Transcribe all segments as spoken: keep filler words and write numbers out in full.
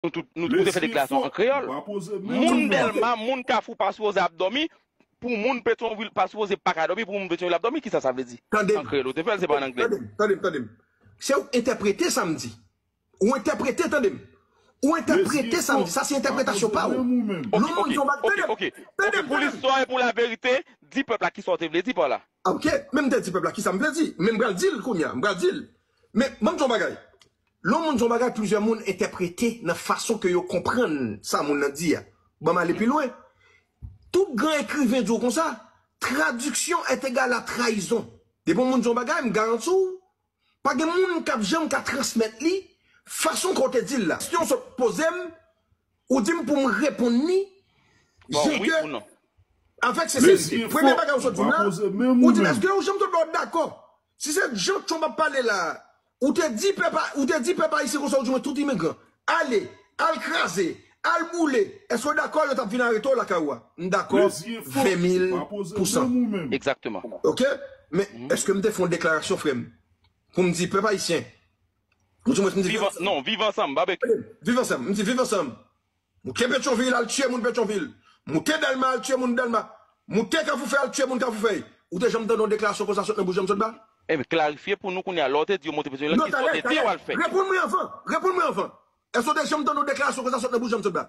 Nou tout, nou tout te fè deklarasyon an kreyòl. Moun Dèlma, moun Kafou pa sipoze ap dòmi, pou moun Petyonvil pa sipoze pa ka dòmi, pou moun Petyonvil ap dòmi, kisa sa vle di? An kreyòl, ou te fè l, se pa an anglè. Tande m, tande m, tande m. Se ou k entèprete sa m di. Ou entèprete, tande m. Ou entèprete sa m di. Sa se entèpretasyon pa ou. Lè moun di yon bagay, tande m, tande m, pou listwa e pou laverite, di pèp la kisa w te vle di pa la. Ok, men m te di pèp la kisa m vle di. Men m pral di l kounye a, m pral di l. Men, ban m di yon bagay. Lè yon moun di yon bagay, plizyè moun entèprete nan fason ke yo konprann sa moun nan di a. Ban m ale pi lwen. Tout gran ekriven di w konsa, tradiksyon est égal à trahison. Depi yon moun di yon bagay, m garanti w, pa gen moun k ap janm ka transmèt li fason ke w te di l la. Kesyon w sot poze m, ou di m pou m reponn li, jan ke, avèk senserite. Premye bagay ou sot di m la, ou di m, èske ou janm sot ba w dakò? Si se jan Trump ap pale la, ou te di pèp a, ou te di pèp ayisyen konsa, ou di mwen tout imigran, ale, al kraze, al boule, èske w dakò yo t ap vin arete w lakay ou a? M dakò ven mil pousan. Egzakteman. Ok? Men, èske m te fè yon deklarasyon, frè m, pou m di pèp ayisyen, ou di mwen, m di viv ansanm. Non, viv ansanm, babek. Viv ansanm, m di viv ansanm. Moute Petyonvil, al tiye moun Petyonvil. Moute Dèlma, al tiye moun Dèlma. Moute Kafoufèy, al tiye moun Kafoufèy. Ou te janm tande yon deklarasyon konsa sot nan bouch Janm Sotba? Ebyen, klarifye pou nou kounye a, lè w te di yo moute Petyonvil, kisa w te di yo al fè? Reponn mwen anvan, reponn mwen anvan. Èske w te janm tande yon deklarasyon konsa sot nan bouch Janm Sotba?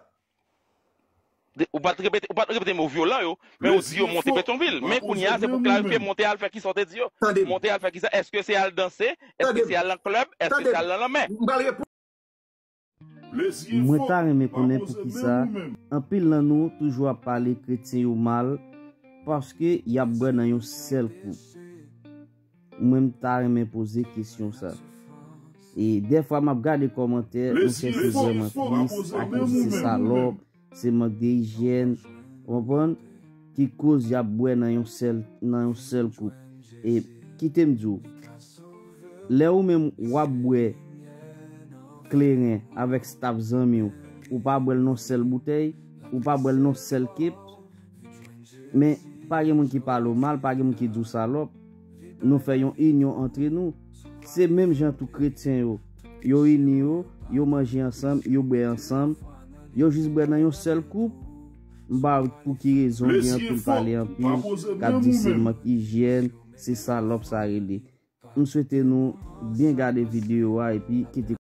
Ou pa t repete, ou pa t repete mo vyolan yo, men ou di yo monte Petyonvil. Men kounye a, se pou klarifye, monte al fè kisa w te di yo? Monte al fè kisa? Èske se al danse? Èske se al nan klèb? Èske se al nan lanmè? M pral reponn. Mwen ta renmen konnen poukisa anpil nan nou toujou ap pale kretyen yo mal, paske y ap bwè nan yon sèl koup. Mwen, m ta renmen poze kesyon sa. E dèfwa m ap gade kòmantè, m chèche vrèman tris, akize se salòp, se mank de ijyèn, ou konprann, ki koz y ap bwè nan yon sèl, nan yon sèl koup. E kite m di w, lè ou menm w ap bwè kleren avèk staf zanmi w, ou pa bwè l nan sèl boutèy, ou pa bwè l nan sèl kep, men pa gen moun ki pale w mal, pa gen moun ki di w salòp. Nou fè yon inyon antre nou. Se menm jan tou kretyen yo, yo ini yo, yo manje ansanm, yo bwè ansanm, yo jis bwè nan yon sèl koup. M pa wè pou ki rezon gen anpil pale anpil, k ap di se mank ijyèn, se salòp sa rele. M swete nou byen gade videyo a epi kite